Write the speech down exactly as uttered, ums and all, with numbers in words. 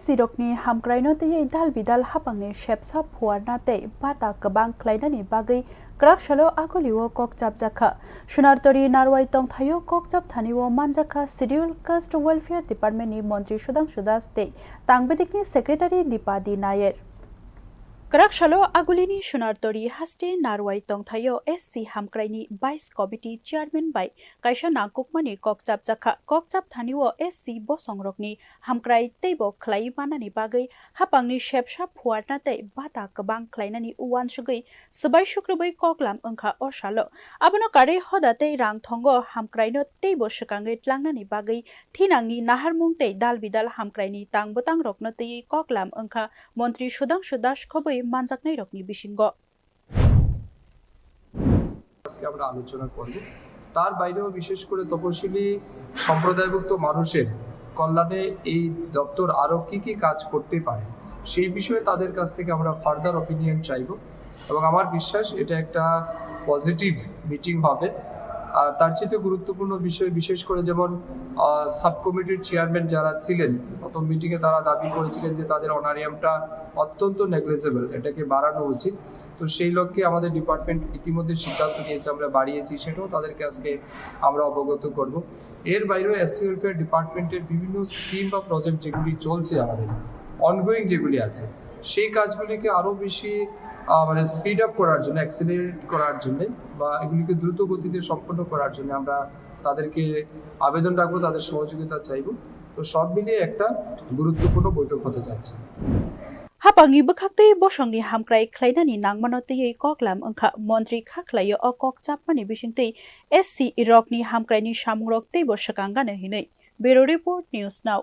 Sirokni hamkraino twiwi dal bidal hapangni sepsa phuarna tei bata kwbang khlainani bagwi kwrak salo agulio kok chapjakha. Sunartori Narwai tongthaio kok chapthanio manjakha Scheduled Caste Welfare Department ni Montri Sudhangshu Das tei Tangbidikni Secretary Dipadi Nair. Kwrak salo agulini Sunartori haste Narwai tongthaio S C hamkraini Vice Committee Chairman bai kaisa nangkukmani kok chapjakha. Kok chapthanio S C bosongrokni hamkrai teibo khlaiwi manani bagwi hapangni sepsa phuarna tei bata kwbang khlainani uansugwi swbai sukrubwi koklam wngkha o salo. Abono karwi hoda tei rang thongo hamkraino teibo swkangwi tlangnani bagwi thinangni naharmung tei dal bidal hamkraini tang bwtangrokno twiwi koklam wngkha Montri Sudhangshu Das khobwi manjaknairokni bisingo. আজকে আমরা আলোচনা করব। তার বাইরেও বিশেষ করে তপশিলি সম্প্রদায়ভুক্ত মানুষের কল্যাণে এই দপ্তর আরও কী কী কাজ করতে পারে, সেই বিষয়ে তাদের কাছ থেকে আমরা ফার্দার ওপিনিয়ন চাইব। এবং আমার বিশ্বাস এটা একটা পজিটিভ মিটিং হবে। আর তার চেয়ে গুরুত্বপূর্ণ বিষয়, বিশেষ করে যেমন সাব কমিটির চেয়ারম্যান যারা ছিলেন, প্রথম মিটিংয়ে তারা দাবি করেছিলেন যে তাদের অনারিয়ামটা অত্যন্ত নেগলিজেবল, এটাকে বাড়ানো উচিত। তো সেই লক্ষ্যে আমাদের ডিপার্টমেন্ট ইতিমধ্যে সিদ্ধান্ত নিয়েছে, আমরা বাড়িয়েছি, সেটাও তাদেরকে আজকে আমরা অবগত করব। এর বাইরেও এসসি ওয়েলফেয়ার ডিপার্টমেন্টের বিভিন্ন স্কিম বা প্রজেক্ট যেগুলি চলছে আমাদের, অনগোয়িং যেগুলি আছে, সেই কাজগুলিকে আরও বেশি আহ, মানে স্পিড আপ করার জন্য, অ্যাক্সিলারেট করার জন্য বা এগুলিকে দ্রুত গতিতে সম্পন্ন করার জন্য আমরা তাদেরকে আবেদন রাখবো, তাদের সহযোগিতা চাইবো। তো সব মিলিয়ে একটা গুরুত্বপূর্ণ বৈঠক হতে যাচ্ছে। Hapangni bwkhaktwi bosongni hamkrai khlainani nangmano twiwi koklam wngkha, montri kha khlaio o kok chapmani bisingtwi S C rokni hamkraini samungrok teibo swkang gana hinwi. Bureau Report, News Now.